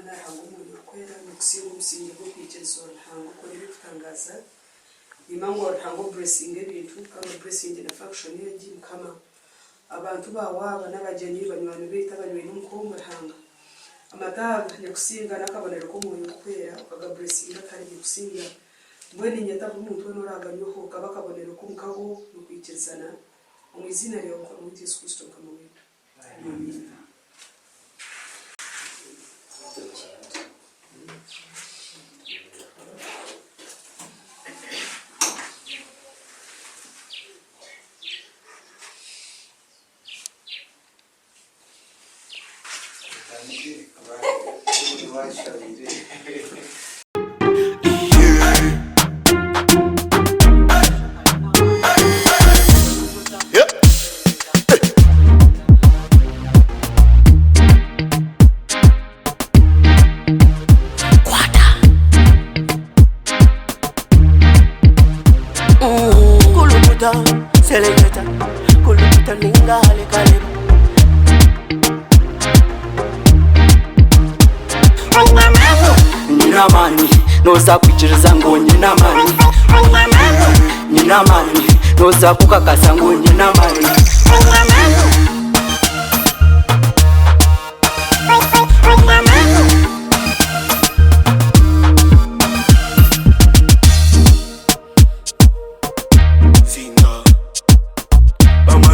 Omwana, Ruhanga Omwoyo Orikwera, nikusinga omusingye gw'okwikiriza ori Ruhanga okora ebirikutangaaza. Niimanya ngu ori Ruhanga oburesinga ebintu kandi oburesinge na function egi Mukama. Abantu baawe aba n'abagyenyi, banywani baitu abanywaine omu ka omu Ruhanga. Amata aga Nyakusinga n'akabonero k'Omwoyo Orikwera okagaburesinga kare Nyakusinga. Mbwenu niinyeta buri muntu weena oraaganyweho kabe akabonero k'omukago n'okwikirizana omu iziina ryawe Mukama waitu Yesu Kristo Mukama waitu. Amiina. Kulukuta, seleketa, kulukuta ninga halekaleba. Nyine amaani, noza kwikiriza ngu nyine amaani. Nyine amaani, noza kukakasa ngu nyine amaani.